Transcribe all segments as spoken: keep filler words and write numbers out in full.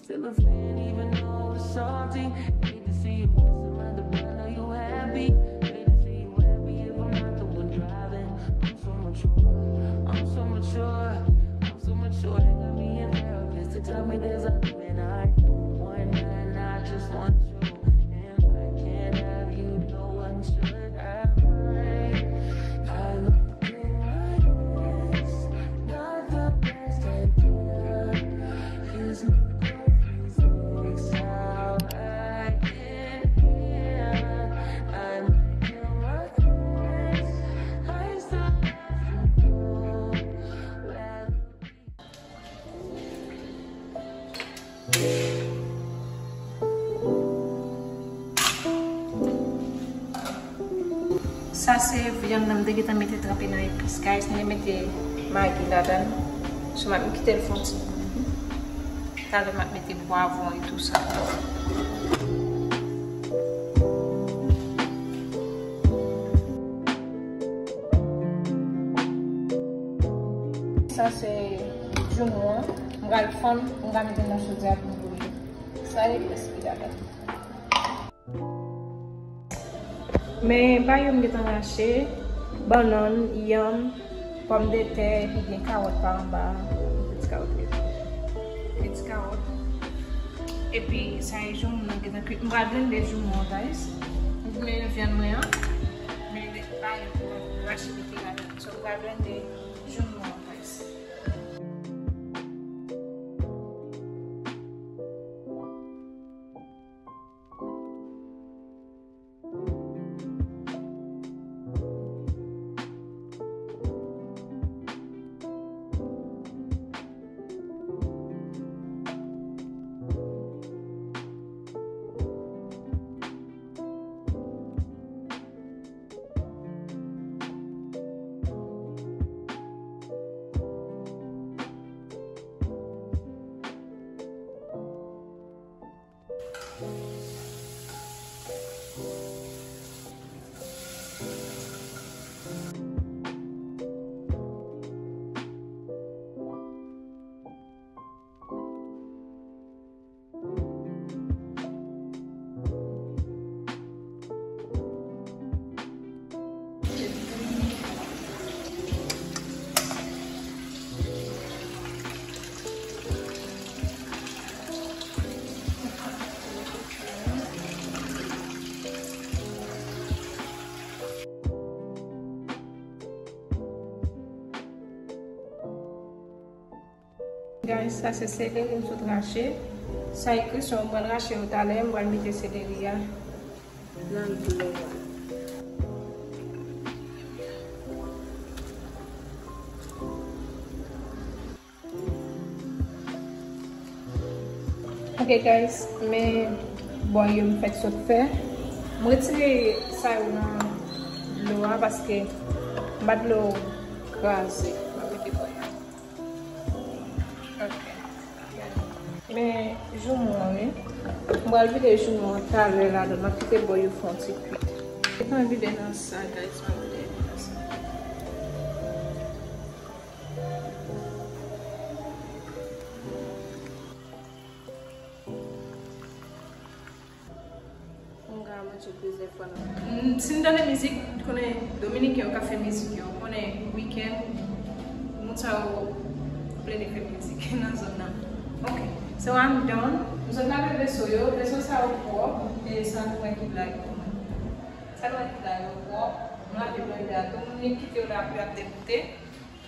Still a friend, even though it's salty. Hate to see you messing around the blind, are you happy? Hate to see you happy if I'm not the one driving. I'm so mature, I'm so mature, I'm so mature. They got me in therapist to tell me there's a limit. I don't want that, I just want you. And I can't have you, no one should have mine. I love you like this, not the best idea. Is Sa se vyann nan m te gentan mete tranpe nan epis. Guys, mwen mete magi ladan l. So, m ap kite l fè yon ti bouyi. Talè m ap mete pwavwon e tou sa. Sa se joumou an. M pral fann, m pral mete nan chodyè pou m bouyi. Sa e prèske ladan. Men bagay yo m gentan rache, bannann, yanm, pòmdetè, epi gen kawòt pa anba, ti kawòt wi. Gen ti kawòt. Epi sa e joumou nan gentan kwit. M pral blende joumou an, guys. M blende vyann mwen an. Men bagay yo m rache mete ladan. So, m pral blende joumou an, guys. Guys, sa se seleri m sot rache. Sa e kresyon, m pral rache yo talè, m pral mete seleri a nan dlo a. Ok guys, men bò yo m fèk sot fè. M retire sa yo nan dlo a paske m pa t vle yo kraze. M ap mete bò yo. Ok. Men joumou an wi. M pral vide joumou an talè ladan l. M ap kite bò yo fè yon ti kwit. Etan vide nan sa, guys, m ap vide nan sa. M ka manje plizyè fwa nan. Mm, si n tande mizik, konnen Dominiken yo ka fè mizik yo, konnen wikenn, moun sa yo plede fè mizik nan zòn nan. Ok, so I'm done. M sot lave veso yo, veso sa yo pwòp, e sa nou wè ki blag pou mwen. Sa nou wè ki blag yo pwòp, m lave blendè a tou, m kite yo la pou y ap degoute.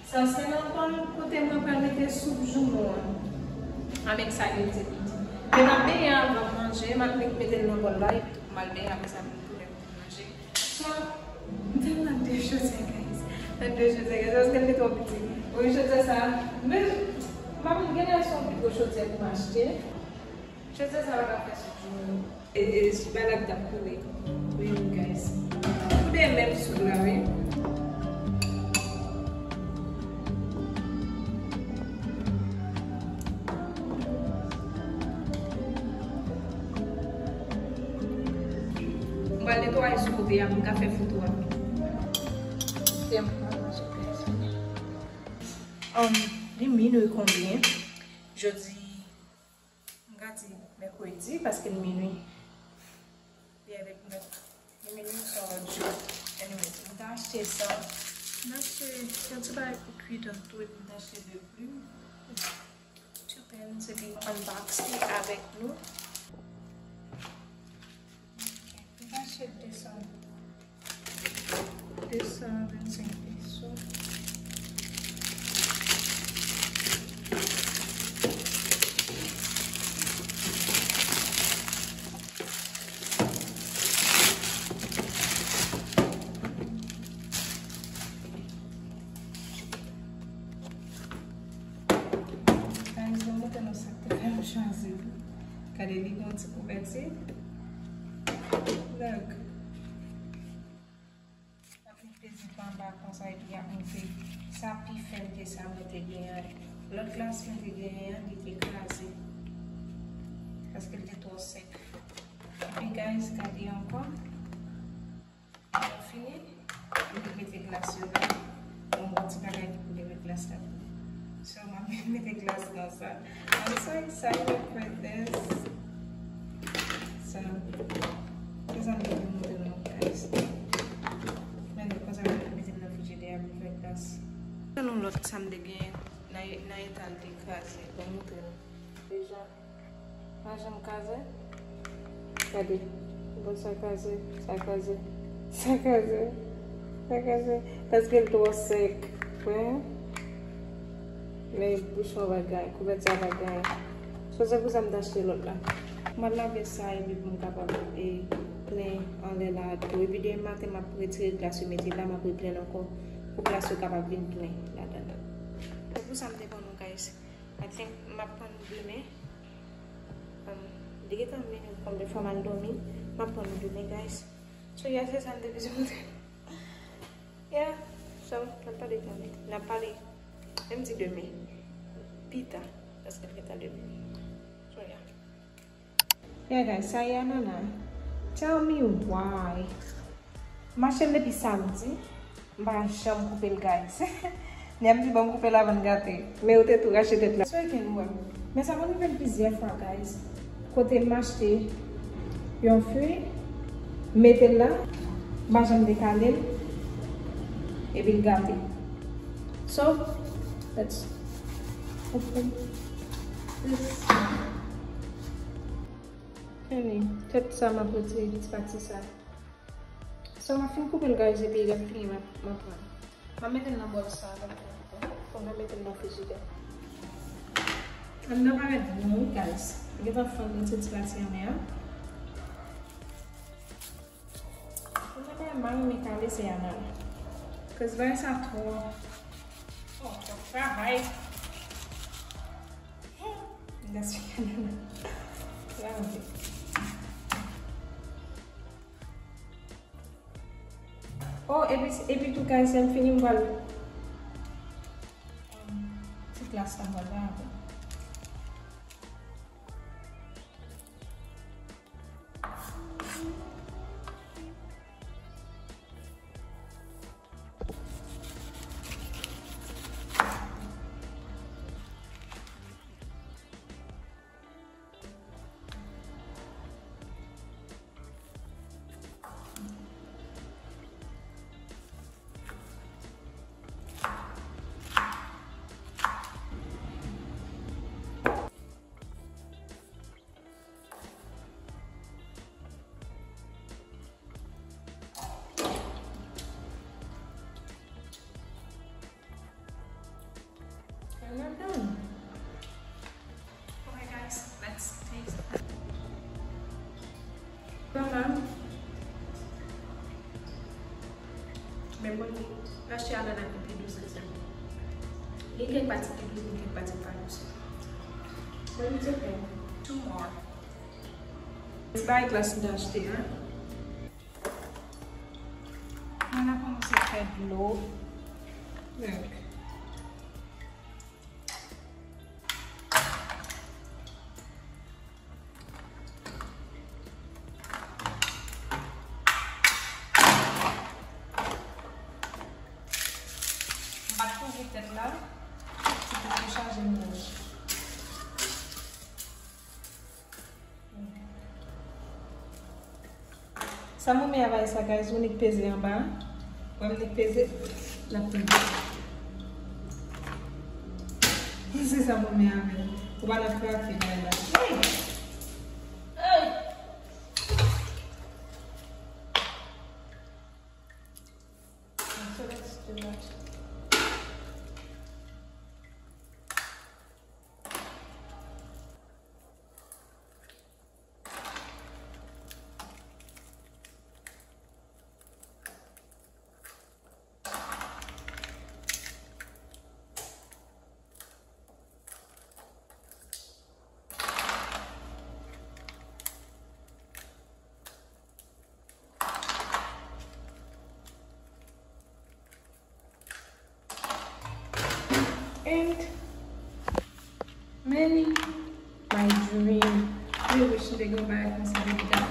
Sa se nan bòl kote mwen pral mete soup joumou an. I'm excited to eat. Men m ap benyen avan m manje, m ap mete l nan bòl la, epi tou m al benyen, apre sa m vin tounen pou m manje. So, m tèlman dwe chodyè, guys. M dwe chodyè, guys, paske l te twò piti. Wi, chodyè sa, men, m pa konn, genlè se yon pi gwo chodyè pou m achte. Chodyè sa pa ka fè soup joumou. E, e, sou bagay la ki t ap koule. Wi, wi, guys. Koule menm sou la, wi. M pral netwaye sou kote a pou m ka fè foto a. Se m pral manje, guys. Um, li minwi konbyen? Jodi, m ka Kredi, paske l minui. Li avèk nou. Li minui sa w ap jwe. Anyway, m ta achte sa. M ta achte yon ti bagay pou kwi tanto, epi m ta achte de plim. Two pens, epi m unbox li avèk nou. Ok, m ta achte de san. De san vennsenk peso. Guys, mwen montre nou sa k te fè m chwazi l. Gade, li gen yon ti kouvèti. Look. L ap met pezib anba konsa, epi l ap moute. Sa pi fèm ke sa mwen te genyen an. Lòt glas mwen te genyen an, li te kraze. Paske l te twò sèk. Epi, guys, gade ankò. Lè w fini, ou vin mete glas yo la. Yon bon ti bagay ki pou leve glas la. So, m ap vin mete glas nan sa. I'm so excited for this. So, se sa m te vin montre nou, guys. Men, konsa, m ap mete l nan frijidè a pou fè glas. Sa nou lòt sa m te gen nan, nan eta l te kraze. Bon, montre nou. Deja. Pa janm kraze. Gade. Bon, sa kraze, sa kraze, sa kraze, sa kraze. Paske l twò sèk. Wè? Men bouchon bagay, kouvèti a bagay. So, se pou sa m t achte lòt la. M ap lave sa epi pou m kapab, e, plen anlè la tou. Epi demen maten, m ap retire glas yo mete la, m ap replenn ankò pou glas yo kapab vin plen ladan l. Se pou sa m te ban nou, guys. I think m ap pran nou demen. Um, li gentan vini konbyen fwa m al dòmi. M ap pran nou demen, guys. So, yeah, se sa m te bezwen montre. Yeah, so, n ap pale demen. N ap pale. Menm di demen. Pita. Paske l gentan demen. So, yeah. Yeah, guys, sa e anana. Tell me why. M achte l depi samdi. M pa janm koupe l, guys. Nèg m di ban m koupe l avan l gate. Men yo te tou rache tèt la. So you can work. Men sa konn rive m plizyè fwa, guys. Kote m achte yon fwi, m mete l la, m pa janm dekale l, epi l gate. So, let's open this. Anyway, tèt sa m ap retire ti pati sa. So, m ap fin koupe l, guys, epi lè m fini, m ap, m ap pran. M ap mete l nan bòl sa, pou m mete l nan frijidè. Anndan parèt bon, wi, guys. Gentan fann nan ti pati anlè a. Mwen pa renmen kale se anana. Cause bagay sa twò. Oh, twò travay. Gaspiye anana. Lave. Oh, epi, epi tou, guys, lè m fini, m pral, um, ti glas la, m pral lave. And I'm done. Okay, guys, let's taste it. Mama. Men bon, m achte anana ki pi dous ansanm. Gen kèk pati ki dous, gen kèk pati ki pa dous. But it's okay. Two more. Ti bagay glas m te achte a. Mwen la kòmanse fè dlo. Look. M pa t kouvri tèt la, se pou te chaje m wouj. Sa m renmen avè sa, guys, ou nik peze anba. Wè m nik peze, l ap tonbe. Se sa m renmen avè l. Ou pa nan krape bagay la. Hey! Hey! So that's too much. And many my dream. Mwen wish m te gen yon bagay konsa depi ta.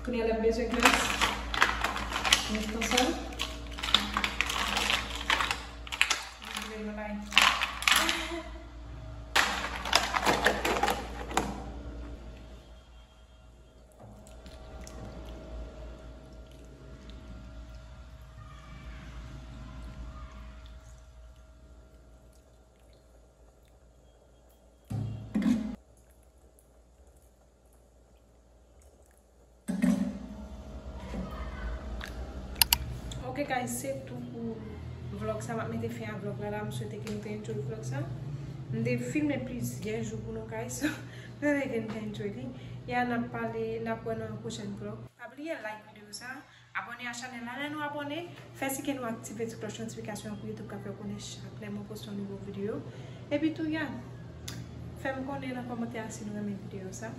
Kounye a lè m bezwen glas, mwen konsa. Mwen vle yon bagay. Ok, guys, se tou pou vlog sa. M ap mete fen a vlog la la. M swete ke nou te enjoy vlog sa. M te filme plizyè jou pou nou, guys. So, m swete ke nou te enjoy li. Ya, n ap pale, n ap wè nan pwochèn vlog. Pa bliye like videyo sa, abòne a chanèl la. Lè nou abòne, fè si ke nou aktive ti klòch notifikasyon pou YouTube ka fè w konnen chak lè mwen poste yon nouvo videyo. Epi tou, ya, fè m konnen nan kòmantè a si nou renmen videyo sa.